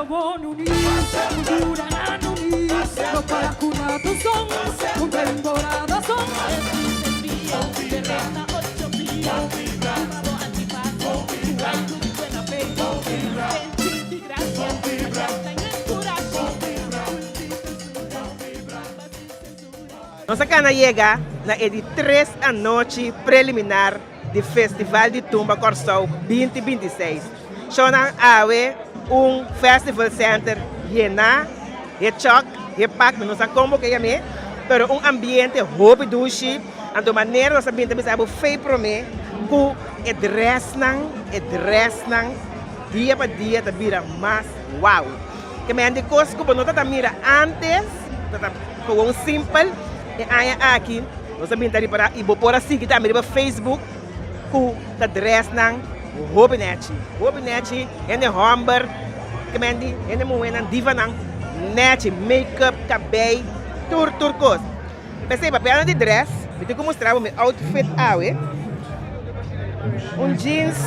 Nos a kana yega na e di tres anochi preliminar di Festival di Tumba Kòrsou 2026. Shownan awe un Festival Center yená, he chòk, he pak, mi no sa kon bo ke yam'é, pero un ambiente hopi dushi, anto manera nos a bin ta bisa bo fei promé ku e drèsnan, e drèsnan dia pa dia ta bira mas wow. Ke men di kos ku bo no ta mira antes, ta ta gewoon simpel, e aña aki nos a bin ta ripará i bo por a sigui tambe riba Facebook ku ta drèsnan hopi nèchi, hopi nèchi, hende hòmber, ke men di hende muhénan, divanan nèchi, make-up, kabei, tur tur kos. P'esei papiando di drès, mi tin ku mustra bo mi outfit awe, un jeans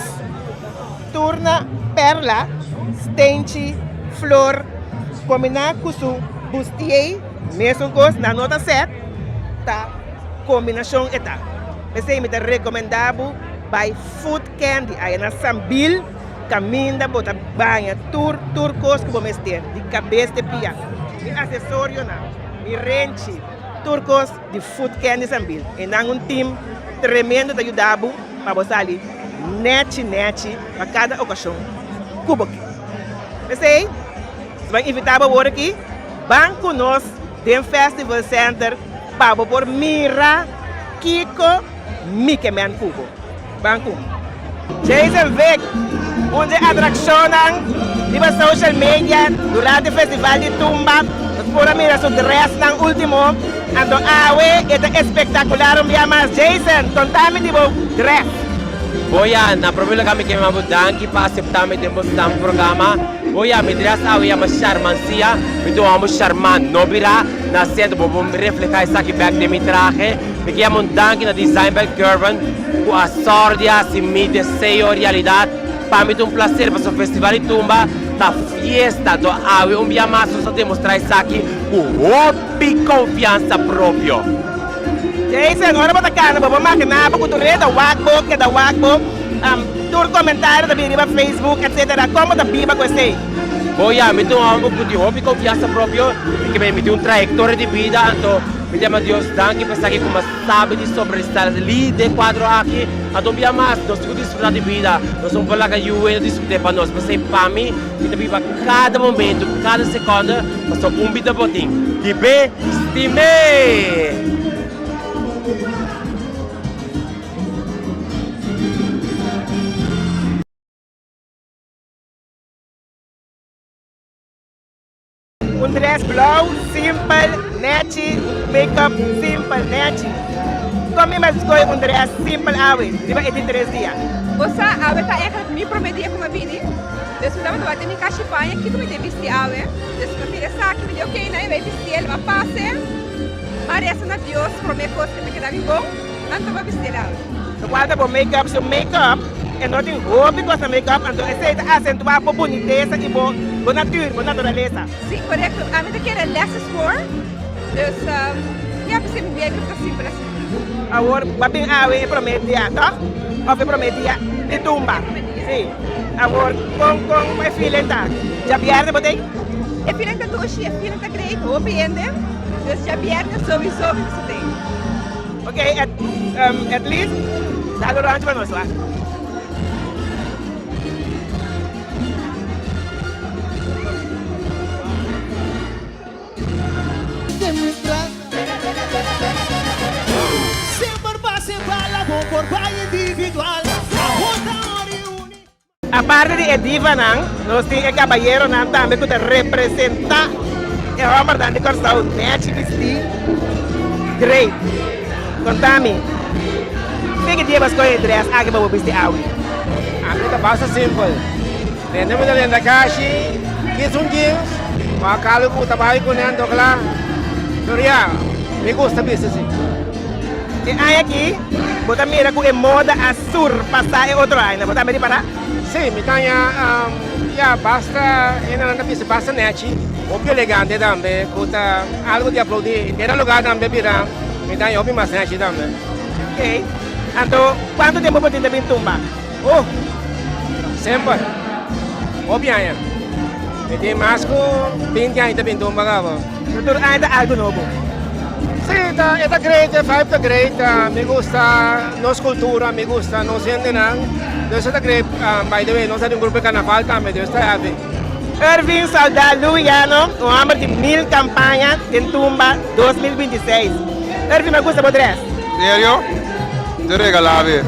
tur na perla, stenchi, flor, kombiná ku su bustier, mesun kos, nan no ta sèt, ta kombinashon e ta. P'esei mi ta rekomendá bo bai Food Candy aya na Sambil, kaminda bo ta baña tur tur kos ku bo mester, di kabes te pia, mi asesorionan. Mi renchi, tur kos di Food Candy Sambil. E nan un team tremendo ta yuda bo pa bo sali nechi nechi pa kada okashon ku bo ke. P'esei, nos ban invita bo awor aki, ban ku nos den Festival Center pa bo por mira kiko mi ke men ku bo. Ban ku mi. Jason Vick, un dje atrakshonnan riba social media durante Festival di Tumba. Nos por a mira su dressnan ultimo, anto awe e ta espektakular un bia mas. Jason, konta mi di bo dress. Boya, na prome lugar mi ke mama bo danki pa asepta mi den bo stamp programa. Boya, mi dress awe yama Charmancia, mi ta un homber charmant, no bira na sento bo por refleha esaki bek den mi trahe. Mi ke yama un danki na Design by Gervin ku a sòru di hasi mi deseo realidat. Pa mi ta un plaser pasobra Festival di Tumba ta fiesta. Anto awe un bia mas nos a demostrá esaki ku hopi konfiansa propio. Jason, ora bo ta kana bo por maginá bo ku tur hende ta wak bo, keda wak bo, tur komentario ta bini riba Facebook etcetera. Kon bo ta biba ku esei? Bo ya, mi ta un hòmber ku tin hopi konfiansa propio i ke mi tin un trayektoria di bida anto Mi ta yama Dios danki pa esaki ku mas sabi di sobresali den kuadro aki. Anto un bia mas, nos tin ku disfrutá di bida. Nos no por laga yu hende disfrut'é pa nos. P'esei pa mi, mi ta biba kada momentu, kada sekònde, pasobra un bida bo tin. Bib'é, stim'é! Un dress blauw, simpel, nechi, make-up simpel, nechi. Kon mi mester skohe un dress simpel awe riba e di tres dia? Bo sa, awe ta eigenlijk mi prome dia ku mi a bini. Dus mi tabata wak den mi kashi paña kiko mi den bisti awe. Dus mi a mira esaki, mi di ok, nan e bai bisti el, mi a pase. Mi a resa na Dios prome kos ku mi keda mi bon. Anto bo bisti el awe. Lokual ta bo make-up, su make-up e no tin hopi kos na make-up, anto esei ta asentuá bo bunitesa i bo bo natuur, bo naturalesa. Sí, korekto. Ami ta kere less is more, dus ya p'esei mi make-up ta simpel asina. Awor bo a bin awe e promé dia, tòg? Òf e promé dia di tumba? Sí. Awor kon kon e feeling ta? Djabièrnè bo ta ei? E feeling ta dushi, e feeling ta great, hopi hende, dus djabièrnè souiso mi ta ei. Ok, at, um, at least, dal un rondje pa nos, wa. Aparte di e divanan, nos tin e kabayeronan tambe ku ta representá e hòmbernan di Kòrsou nèchi bistí. Great! Konta mi, tin ki dia bo a skohe e drès aki pa bo bisti awe? Ami ta basta simpel. Lenda mi ta lenda kashi, kis un jeans, ku a kalu ku ta bai kuné anto kla. Pero ya, mi gusta bisti si. E aña aki bo ta mira ku e moda a surpasá e otro añanan. Bo tambe ripará? Sí, mi ta haña ya basta hendenan ta bisti basta nèchi, hopi elegante tambe ku ta algu di aplaudí. Henter lugá tambe bira mi ta haña hopi mas nèchi tambe. Ok, anto kuantu tempu bo tin ta bin tumba? Oh, semper, hopi aña. Mi tin mas ku binti aña ta bin tumba kaba. Pero tur aña ta algu nobo. Sí, ta, e ta great, e vibe ta great. Mi gusta nos cultura, mi gusta nos hendenan. Dus e ta great. By the way, nos ta di un grupo di carnaval tambe, dus ta happy. Ervin Saldá Luiano, un homber di mil campaña den Tumba 2026. Ervin, mi a gusta bo dress. Serio? Te regalá be.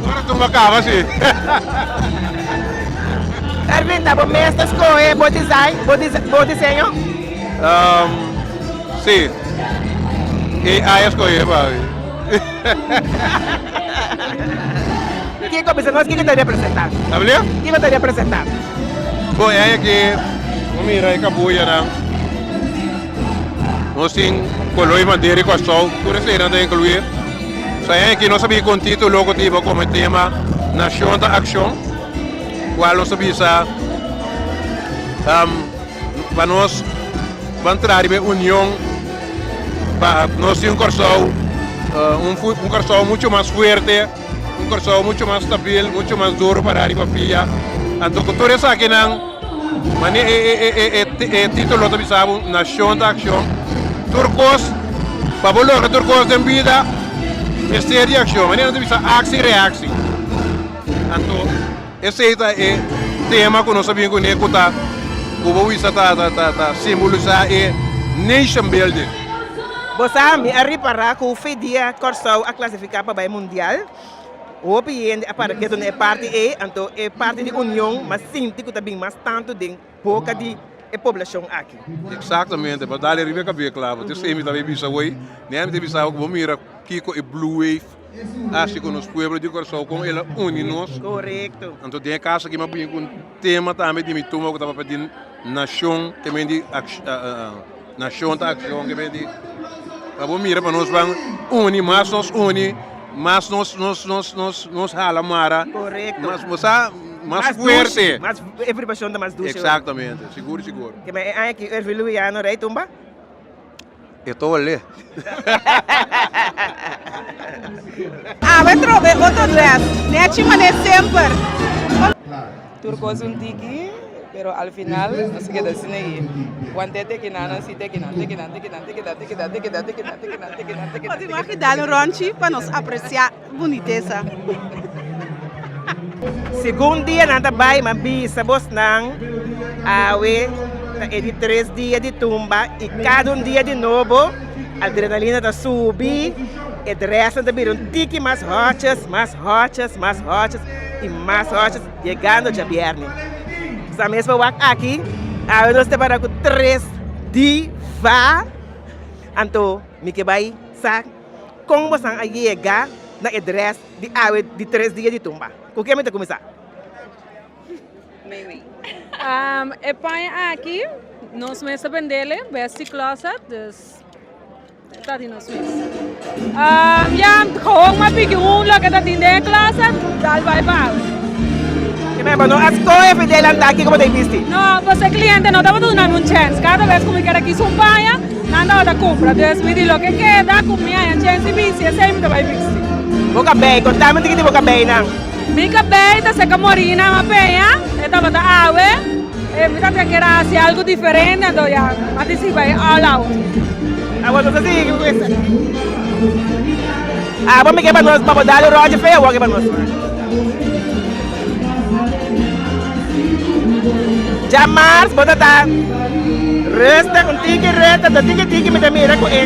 Ora tumba caba si. Ervin, ta bo mes ta scohe bo design, bo bo diseño? Um, si. AI a scohe pa mi. Kiko bisa nos kiko ta representa? Ablia? Kiko ta representa? Bo, e aña aki, bo mira e kabuyanan. Nos tin koló i bandera di Kòrsou, tur eseinan ta inkluí. So e aña aki nos a bin ku un título ku ta hiba komo tema Nashon ta Akshon, kual nos a bisa pa nos ban traha riba e union pa nos tin un Kòrsou, un Kòrsou muchu mas fuerte, un Kòrsou muchu mas stabil, muchu mas duru pará riba pia. Anto ku tur esakinan. Mane e titulo ta bisa bo, Nashon ta akshon. Tur kos, pa bo logra tur kos den bida, mester di akshon. Mane nan ta bisa aksi i reaksi. Anto esei ta e tema ku nos a bin kuné ku ta, ku bo bisa ta ta simbolisá e nation building. Bo sa, mi a ripará ku fe dia Kòrsou a klasifiká pa bai mundial. Hopi hende a para ketu na e parti ei, anto e parti di union mas sinti ku ta bin mas tantu den boka di e poblashon aki. Eksaktamente, bo dal riba e kabia klabo. Te esei mi ta bisa awor, nea mi ta bisa bo ku bo mira kiko e blue wave hasi ku nos pueblo di Kòrsou, kon el a uni nos. Korekto. Anto den e kaso aki mi a bin ku un tema tambe di mi tumba ku tabata di nashon ke men di Nashon ta akshon ke men di pa bo mira pa nos ban uni mas nos uni mas nos nos nos nos nos hala mara Korekto. mas bo sa mas fuerte dushi, mas e vibrashon ta mas dushi. Eksaktamente sigur sigur. Ke men e aña aki Ervin Luiano rei tumba? E ta olé. Awe trobe otro dress. Nechi mané semper. Tur kos un tiki, pero al final nos a keda asina ei. Want'é te kinan, nan si te kinan, te kinan, te kinan, te kinan, te kinan, te kinan, te kinan, te kinan, te kinan, te kinan. Bo tin wak dal un ronchi pa nos apresiá bunitesa. Segun dianan ta bai, mi a bisa bosnan, awe ta e di tres dia di tumba i kada un dia di nobo adrenalina ta subi, e drèsnan ta bira un tiki mas hòches, mas hòches, mas hòches i mas hòches. Yegando djabièrnè. Sa mes pa wak aki, awe nos ta para ku tres diva. Anto mi ke bai sa kon bosan a yega na e drès di awe di tres dia di tumba. Ku ke mi ta kuminsá? E paña aki nos mes ta bendele, Bestie Closet, dus. Ta di nos mes. Ya, gewoon m'a piki un loke ta tin den e closet, dal bai pa awe. Ke men, bo no a skohe fi delantá kiko bo ta bisti? No, pasobra e kliente no tabata duna mi un chèns. Kada bes ku mi keda kisa un paña, nan tabata kumpra. Dus mi di loke keda ku mi haña chèns di bisti, esei mi ta bai bisti. Bo kabei, konta mi un tiki di bo kabeinan. Mi kabei ta seka morina m'a peña, e tabata awe. Mi ta kere hasi algu diferente, anto ya a disidi bai all out. Awor nos a sigui ku esaki. Abo mi ke pa nos pa bo dal un ròdje feo awor ke pa nos. Djamars bo ta ta rustig, un tiki rustig, anto tiki tiki mi ta mira ku e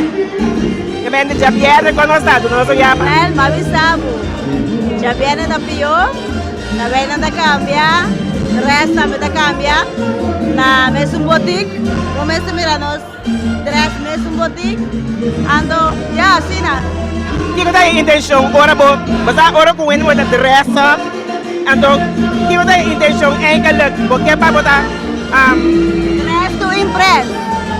ke men di djabièrnè kon nos ta, duna nos un yama. Wel, mi a bisa bo, djabièrnè ta pió. Tabeinan ta cambia, dress tambe ta cambia. Na mesun boutique, bo mester mira nos dress mesun boutique. Anto, ya, asina. Kiko ta e intencion ora bo, bo sa ora cu wende bo ta dress up, anto kiko ta e intencion eigenlijk? Bo ke pa bo ta. Dress to impress.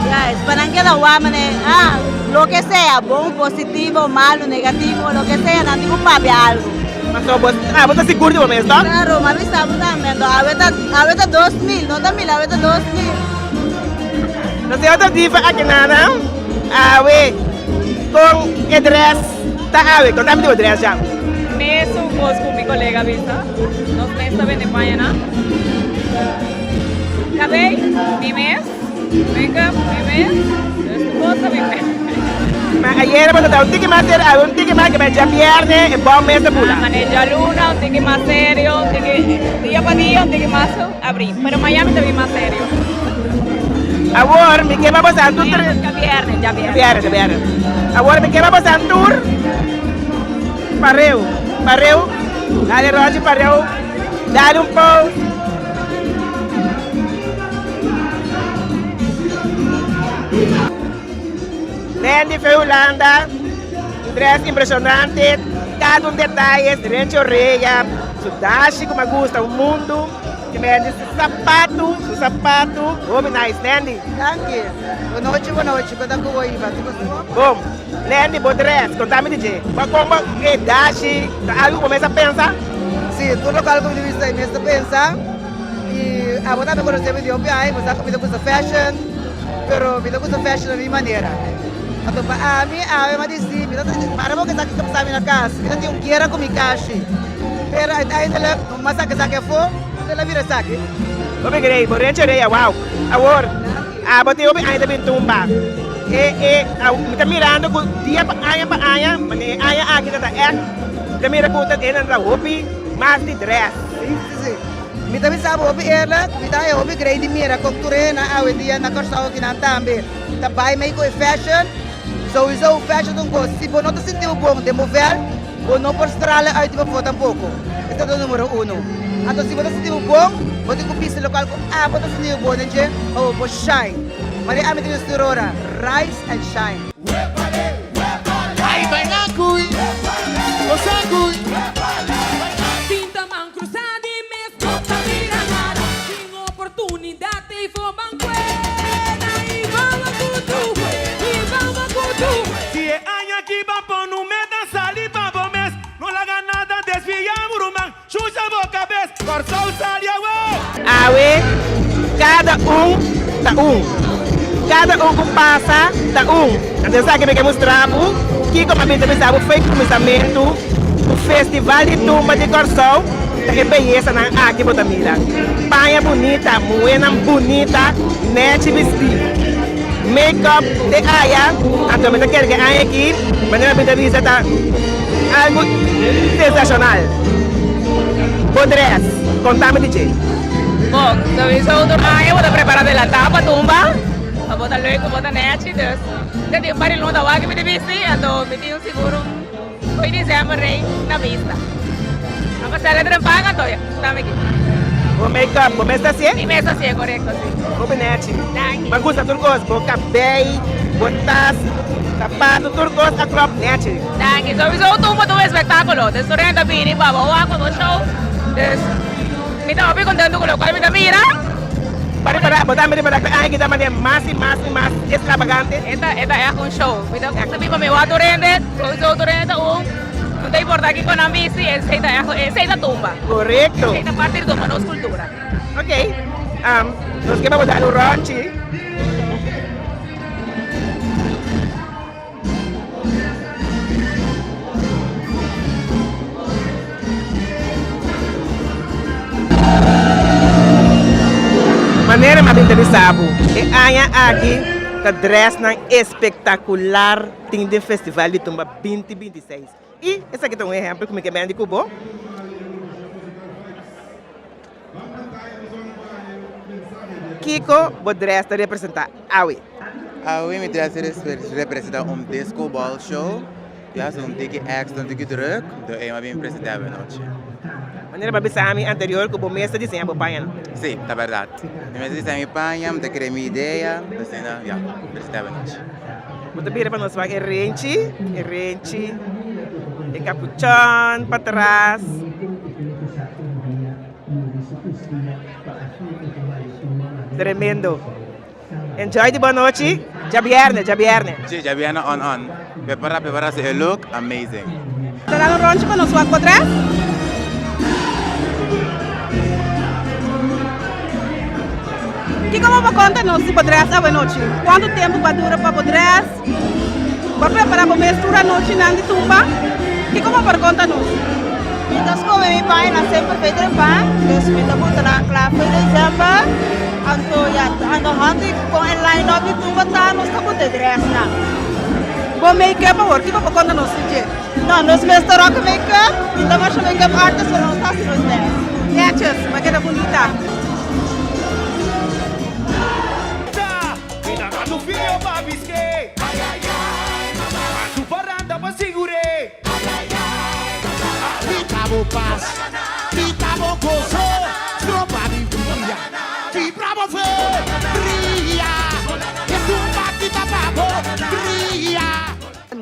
Yes, pa nan keda wak mane, ah, loke sea, bon, positivo, malo, negativo, loke sea, nan tin cu papia algo. Paso bo, abo ta sigur di bo mes, toch? Claro, m'a bisa bo tambe, anto awe ta, awe ta 2000, no ta mil, awe ta 2000. Nos tin otro diva aki nana, awe con e dress ta awe, contami di bo dress ya. Mesun cos cu mi colega bisa, nos mes ta bende paña nan. Cabey, mi mes. Make-up, mi mes. Dus tur cos ta mi mes. Ma ayera bo ta ta un tiki mas serio, awe un tiki mas, ke djabierne e bom mes ta bula. Ah, mane djaluna un tiki mas serio, un tiki dia pa dia un tiki mas abri. Pero mañana mi ta bin mas serio. Awor mi ke pa bo sa tur. Djabierne, djabierne. Djabierne, djabierne. Awor mi ke pa bo sa tur pareu, pareu. Dale Rochi pareu, dale un pose. Mandy fe Hulanda, un dress impresionante, cada un detaye, renchi oreya, su dashi cu mi a gusta un mundo, y Mandy su zapato, su zapato, hopi nice Mandy. Danki. Bo nochi, bo nochi, con ta cu bo Iva? Tur cos bon? Bon. Mandy, bo dress, contami di dje. Bo a comba e dashi, ta algo cu bo mes a pensa? Si, tur locual cu mi ta bisa mi mes ta pensa. Y abo tambe conoce mi di hopi aña, bo sa cu mi ta gusta fashion, pero mi ta gusta fashion na mi manera. Anto pa ami, awe mi a deci, mi ta para bo ke sa kico pasa mi na cas, mi ta tin un guera cu mi cashi, pero uiteindelijk no mas saca esaki afo, anto el a bira esaki. Hopi grei, bo renchi orea, wow. Awor, abo tin hopi aña ta bin tumba. E, e, mi ta mirando cu dia pa aña pa aña, mane e aña aki ta ta echt, mi ta mira cu ta e nan ta hopi mas di dress. Si, si, si. Mi ta bisa bo hopi eerlijk, mi ta haña hopi grei di mira kon tur hende awendia na Kòrsou akinan tambe ta bai mei ku e fashion. Souiso fashion ta un kos, si bo no ta sinti bo bon den bo vèl, bo no por strala uit di pafó tampoko. Esei ta numero uno. Anto si bo ta sinti bo bon, bo tin ku bisti lokual ku abo ta sinti bo bon den dje pa bo por shine. Manera ami ta bisa tur ora, rise and shine. Tinta man cruzá di mes no ta mira nada Tin oportunidad ey for bancuena Y bamba cu tu y bamba cu tu. Si e aña aki ban pon un meta sali pa bo mes No laga nada desvia bo ruman Chucha bo kabes Kòrsou sali awe. Awe kada un ta un. Kada un ku pasa ta un. Anto esaki mi ke mustra bo kiko mi a bin ta bisa bo fo'i kuminsamentu ku Festival di Tumba di Kòrsou ta e beyesanan aki bo ta mira. Paña bunita, muhénan bunita, nèchi bistí, make-up te aya. Anto mi ta kere ku e aña aki manera mi ta bisa ta algu sensashonal. Bo dress, kontami di dje. Bon, sowieso tur aña bo ta prepara delantá pa tumba, pa bo ta leuk, pa bo ta nèchi, dus ta tin un par di luna ta wak mi ta bisti, anto mi tin un sigur un hoy december rei na bista. A pasá el trempan anto ya, tami aki. Bo make up, bo mes ta hasié? Mi mes ta hasié, korekto, si. Hopi nèchi. Danki. Mi a gusta tur kos, bo kabei, bo tas, sapato, tur kos a klòp nèchi. Danki. Sowieso tumba ta un espektákulo, dus tur hende ta bini pa bo wak pa bo show, dus. Mi ta hopi contento cu locual mi ta mira. Bo ta bo ta mira cu e aña aki ta manera mas y mas y mas extravagante. E ta e ta echt un show. Mi ta gusta biba mi wak tur hende, sowieso tur hende ta un. No ta importa kico nan bisti, esey ta echt esey ta tumba. Correcto. Esey ta parti di tumba, nos cultura. Ok, nos ke pa bo dal un ronchi. Manera mi a bin ta bisa bo, e aña aki ta dressnan espektakular tin den Festival di Tumba binti binti seis. I esaki ta un ehèmpel ku mi ke mendi ku bo. Kiko bo dress ta representá awe? Awe mi dress ta representá un disco ball show. Mi hasi un tiki extra, un tiki druk, do e mi a bin presentá awe nochi. Manera bo a bisa mi anterior ku bo mes ta diseñá bo paña, no? Sí, ta bèrdat. Mi mes ta diseñá mi paña, mi ta krea mi idea, asina ya, presentá awe nochi. Bo ta bira pa nos wak e renchi, e renchi, e kapuchon patras. Tremendo. Enjoy di bo anochi. Djabierne, djabierne. Sí, djabierne on on. Prepara, prepara si e look amazing. Ta dal un rondje pa nos wak bo dress. Kiko bo por konta nos di bo dress awenochi? Kuantu tempu bo a dura pa bo dress? Bo a prepara bo mes tur anochinan di tumba? Kiko bo por konta nos? Mi ta skohe mi pañanan semper feito den pan, dus mi ta buta nan kla for december. Anto ya, ando handi kon e line up di tumba ta, nos ta buta e dressnan. Bo make-up awor, kiko bo konta nos di dje? No, nos mes ta rock make-up, mi ta masha make-up artist, pero nos ta hasi nos best. Netjes, bo a keda bunita.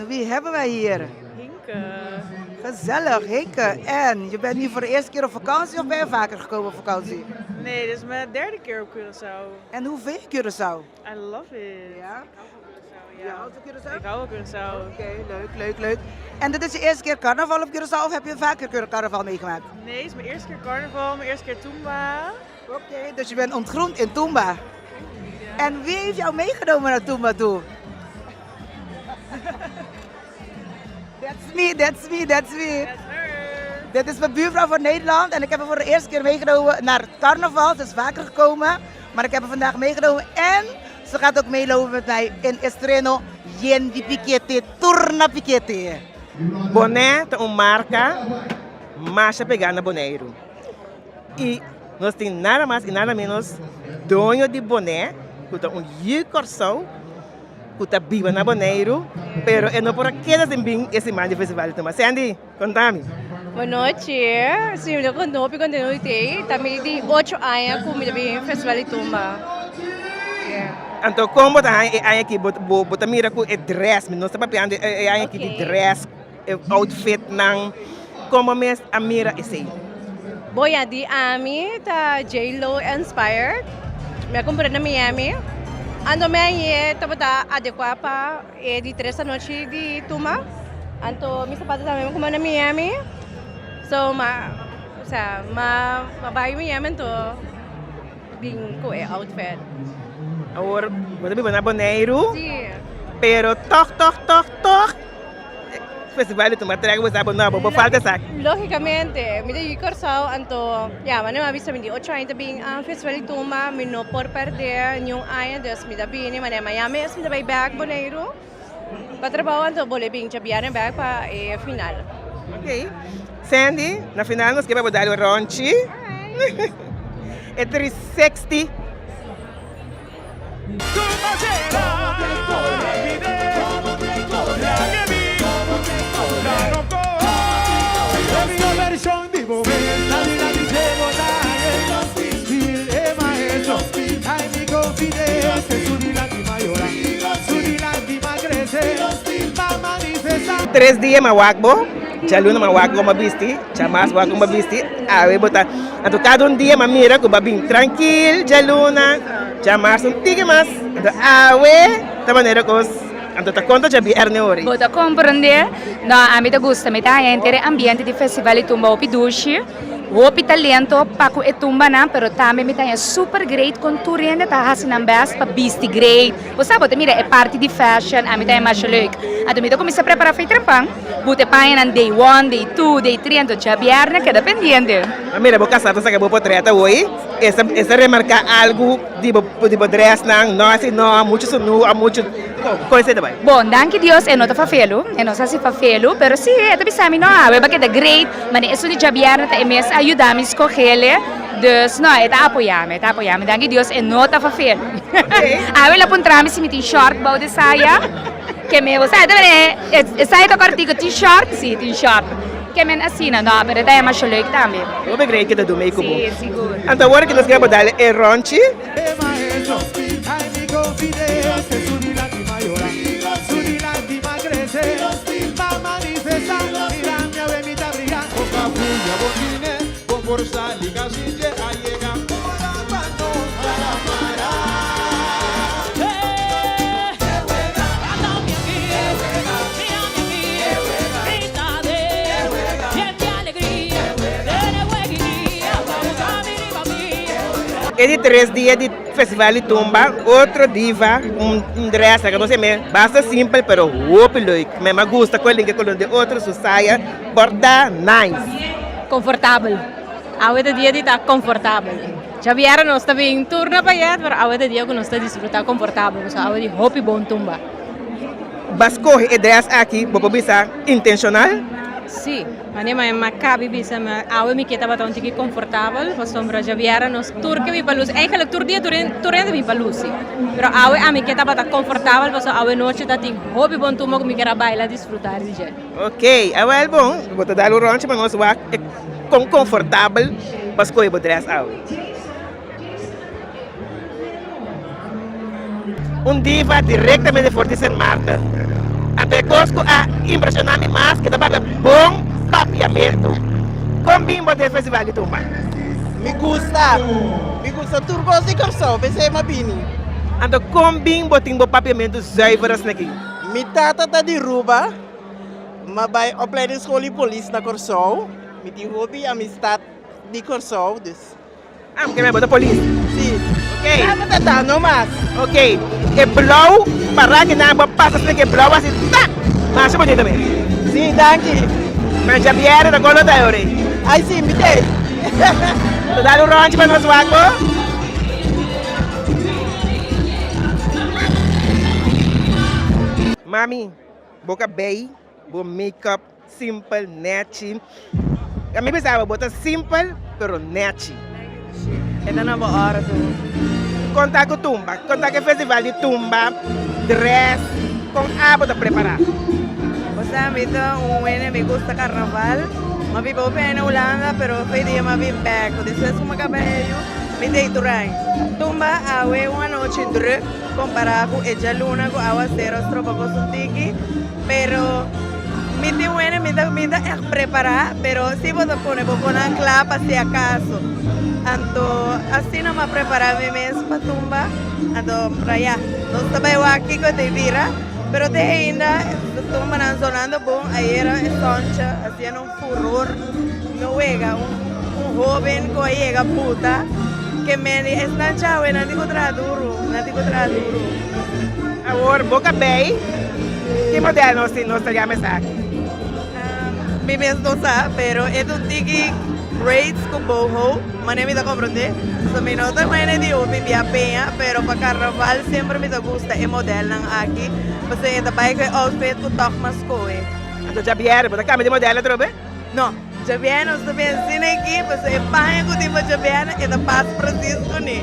Wie hebben wij hier? Hinke. Gezellig, Hinke. En je bent nu voor de eerste keer op vakantie of ben je vaker gekomen op vakantie? Nee, dit is mijn derde keer op Curaçao. En hoe vind je Curaçao? I love it. Ja? Ik hou van Curaçao, ja. Je houdt van Curaçao? Ik hou van Curaçao. Oké, leuk, leuk, leuk. En dit is je eerste keer carnaval op Curaçao of heb je vaker carnaval meegemaakt? Nee, het is mijn eerste keer carnaval, mijn eerste keer Tumba. Oké, dus je bent ontgroend in Tumba. En wie heeft jou meegenomen naar Tumba toe? That's me, that's me, that's me. Dit is mijn buurvrouw van Nederland en ik heb haar voor de eerste keer meegenomen naar het carnaval. Ze is vaker gekomen, maar ik heb haar vandaag meegenomen. En ze gaat ook meelopen met mij in Estreno Yendi Piquete, Turna Piquete. Boné ta un marka masha pegá na Boneiru. I nos tin nada mas i nada ménos doño di Boné, ku ta un yu Kòrsou ku ta biba na Boneiru, pero e no por a keda sin bin e siman di festival di Tumba. Sandy, konta mi. Bonochi, si mi ta konta hopi kontento di tei, ta mi di ocho aña ku mi ta bin festival di Tumba. Anto kon bo ta haña e aña aki? Bo ta mira ku e dress, mi no ta papiando e aña aki di dress, e outfitnan, kon bo mes a mira esei? Bon ya di ami ta J-Lo inspired, mi a kumpra na Miami, anto mi añe tabata adekua pa e di tres anochi di Tumba, anto mi sapato tambe mi kumpra na Miami, so ma, osea ma bai Miami anto. Bin ku e outfit. Awor bo ta biba na Boneiru. Sí. Pero tog tog tog tog festival di Tumba trek bo sa bo no bo falta esaki. Logicamente, mi ta yu Kòrsou anto ya manera mi a bisa mi di ocho aña ta bin festival di Tumba mi no por pèrdè niun aña dus mi ta bini manera mañana mes mi ta bai bèk Boneiru pa trabou anto bolbe bin djabièrnè bèk pa e final. Ok. Sandy, na final nos ke bai bo dal un ronchi. E 360. Tres dia m'a wak bo, djaluna m'a wak kon bo bisti, djamas bo wak kon bo bisti, awe bo ta. Anto kada un dia m'a mira ku bo a bin trankil djaluna, djamars un tiki mas, anto awe ta manera kos, anto ta konta djabièrnè ori. Bo ta komprendé? No, ami ta gusta, mi ta haña henter e ambiente di festival di tumba hopi dushi. Hopi talento pa ku e tumbanan pero tambe mi ta haña super great kon tur hende ta hasi nan best pa bisti great. Bo sa bo ta mira e parti di fashion ami ta haña masha leuk. Anto mi ta kuminsá prepará for e trempan, buta e pañanan day one, day two, day three anto djabièrnè keda pendiente. Ma mira bo kasá ta saka bo potret awor e sa remarká algu di bo di bo dressnan no asi no muchu sunú a muchu kon esei ta bai? Bon danki Dios e no ta fafelu e no sa hasi fafelu pero si e ta bisa mi no awe bo a keda great. Mane esun di djabièrnè ta e mes a yuda mi skogele, dus no, e ta apoyá mi, e ta apoyá mi. Danki Dios e no ta fafel. Awe el a puntra mi si mi tin short bou di saya, ke mi bo sa, e saya ta kòrtiku, tin short? Si, tin short. Ke men asina, no, pero e ta masha leuk tambe. Bo begrei ke ta duna ei ku bo. Si, sigur. Anto awor ke nos ke bo dal e ronchi. E di tres dia di Festival di Tumba, otro diva, un dress, laga nos yam'é, basta simpel pero hopi leuk. Mi a gusta ku e linke kolor di otro, su saya bòrdá nice. Konfortabel. Awe ta dia di ta konfortabel. Djabièrnè nos ta bin turna pa yet, pero awe ta dia ku nos ta disfrutá konfortabel, pasobra awe di hopi bon tumba. Bo a skohe e dress aki, bo por bisa intenshonal? Sí, mane ma mi a kabi bisa mi awe mi ke tabata un tiki konfortabel pasobra djabièrnè nos tur ke bin pa lusi, eigenlijk tur dia tur tur hende bin pa lusi, pero awe ami ke tabata konfortabel pasobra awe nochi ta tin hopi bon tumba ku mi ker a baila disfruta di dje. Ok, awel bon, bo ta dal un ròntje pa nos wak e kon konfortabel bo a skohe bo dress awe. Un diva directamente for di Sint Maarten. Anto e cos cu a impresiona mi mas ke ta papia bon papiamento. Con bin bo den festival di tumba? Mi gusta. Mi gusta tur cos di Corsou, p'esei m'a bini. Anto con bin bo tin bo papiamento zuiver asina aki? Mi tata ta di Ruba. M'a bai opleidingsschool di polis na Corsou. Mi tin hopi amistad di Corsou, dus. Ah, ke bo ta polis? Si. Ok. Tabata ta ta no mas. Ok. E blauw para ke nan bo pasa asina ke blauw asi tak! Masha bonito mes. Si, danki. Ma djabièrnè ta kon lo ta ora ei? Ai si, mi t'ei. Ta dal un ròntje pa nos wak bo? Mami, bo kabei, bo make-up Simpel, nechi. A mi bisa bo ta simpel pero nechi. E ta na bo ora tu. Konta ku tumba, konta ku e festival di tumba, dress, kon abo ta prepara? Osea mi ta un wende mi gusta carnaval, mi a biba hopi aña na Hulanda pero hopi dia mi a bin bek, despues ku mi a kaba eyu mi ta Iturai. Tumba awe un anochi druk kompara ku e djaluna ku awasero a stroba kos un tiki pero. Mi tin wene mi ta mi ta echt prepara pero si bo ta pone bo konan kla pa si akaso anto asina mi a prepara mi mes pa tumba anto ya nos ta bai wak kiko ta bira pero te ainda e tumbanan sonando bon ayera e soncha hasiendo un furor no wega un un hoben ku a yega buta ke meni esnan chawe nan tin ku traha duru nan tin ku traha duru. Awor bo kabei ki model nos tin nos ta yama esaki? Mi mes no sa pero e ta un tiki braids ku boho manera mi ta komprende so mi no ta wene di hopi bia peña pero pa karnaval semper mi ta gusta e modelnan aki pasobra e ta bai ku e outfit ku tòg mas kohe. Anto djabièrnè bo ta kambia di model atrobe? No, djabièrnè nos ta bin asina aki pasobra e paña ku tin pa djabièrnè e ta pas presis kuné.